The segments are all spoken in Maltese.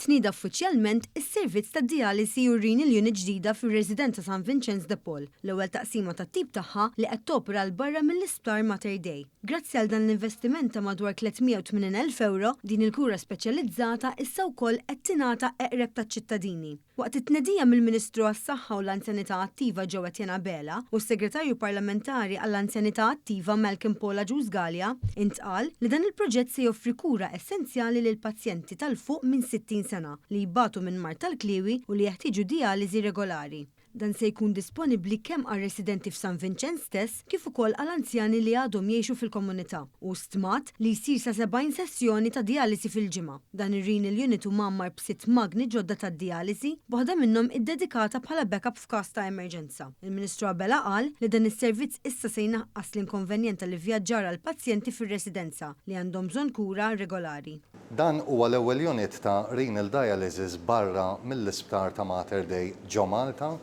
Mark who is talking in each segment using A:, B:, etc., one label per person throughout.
A: Tnieda uffiċjalment is-servizz ta' dijalisi u renal unit ġdida fir-Residenza San Vinċenz de Paul, l-ewwel taqsima tat-tip tagħha li qed topera 'l barra mill-Isptar Mater Dei. Grazzi għal dan l-investiment ta' madwar 380,000 ewro, din il-kura speċjalizzata issa wkoll qed tingħata eqreb taċ-ċittadini. Waqt it-tnedija mill-Ministru għas-Saħħa u l-Anzjanità Attiva Jo Etienne Abela u s-Segretarju Parlamentari għall-Anzjanità Attiva Malcolm Paul Agius Galea, intqal li dan il-proġett se joffri kura essenzjali lil pazjenti ta' 'l fuq minn 60 sena li jbatu minn mard tal-kliewi u li jeħtieġu dijaliżi regolari. Dan se jkun disponibbli kemm għar-residenti f'San Vinċenz stess kif ukoll għal anzjani li għadhom jgħixu fil-komunità. Hu stmat li jsir sa 70 sessjoni ta' dijalisi fil-ġimgħa. Dan ir-renal unit hu mgħammar b'sitt magni ġodda tad-dijalisi, b'waħda minnhom iddedikata bħala backup f'każ ta' emerġenza. Il-Ministru Abela qal li dan is-servizz issa se jnaqqas l-inkonvenjent tal-ivvjaġġar għall-pazjenti fir-residenza li għandhom bżonn kura regolari.
B: Dan huwa l-ewwel unit ta' renal dialysis barra mill-Isptar ta' Mater Dei ġo Malta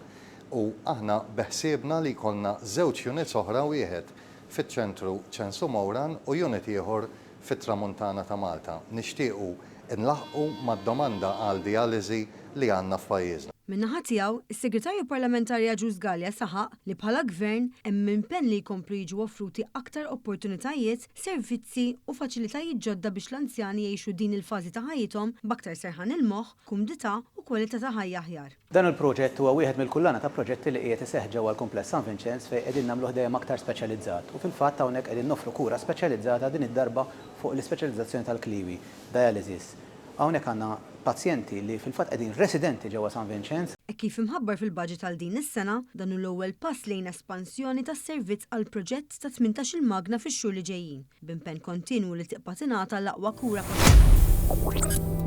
B: u aħna beħsiebna li jkollna żewġ units oħra wieħed fiċ-ċentru Ċensu Mouran u unit ieħor fit-Tramuntana ta' Malta. Nixtiequ nlaħħqu mad-domanda għal dijaliżi li għandna f'pajjiżna.
A: Min-naħa tiegħu, is-Segretarju Parlamentari Agius Galea saħaq li bħala Gvern hemm impenn li jkomplu jiġu offruti aktar opportunitajiet, servizzi u faċilitajiet ġodda biex l-anzjani jgħixu din il-fażi ta' ħajjithom b'aktar serħan il-moħħ, kumdità u kwalità ta' ħajja aħjar.
C: Dan il-proġett huwa wieħed mill-kullana ta' proġetti li qiegħed iseħħ ġewwa l-Kumpless San Vinċenz fejn qegħdin nagħmluh dejjem aktar speċjalizzat u fil-fatt hawnhekk qegħdin noffru kura speċjalizzata din id-darba fuq l-ispeċjalizzazzjoni tal-kliewi, dialysis. Hawnhekk għandna pazjenti li fil-fatt qegħdin residenti ġewwa San Vinċenz.
A: Hekk kif imħabbar fil-baġit għal din is-sena, dan hu l-ewwel pass lejn espansjoni tas-servizz għal proġett ta' 18-il magna fix-xhur li ġejjin, b'impenn kontinwu li tibqa' tingħata l-aqwa kura possibbli.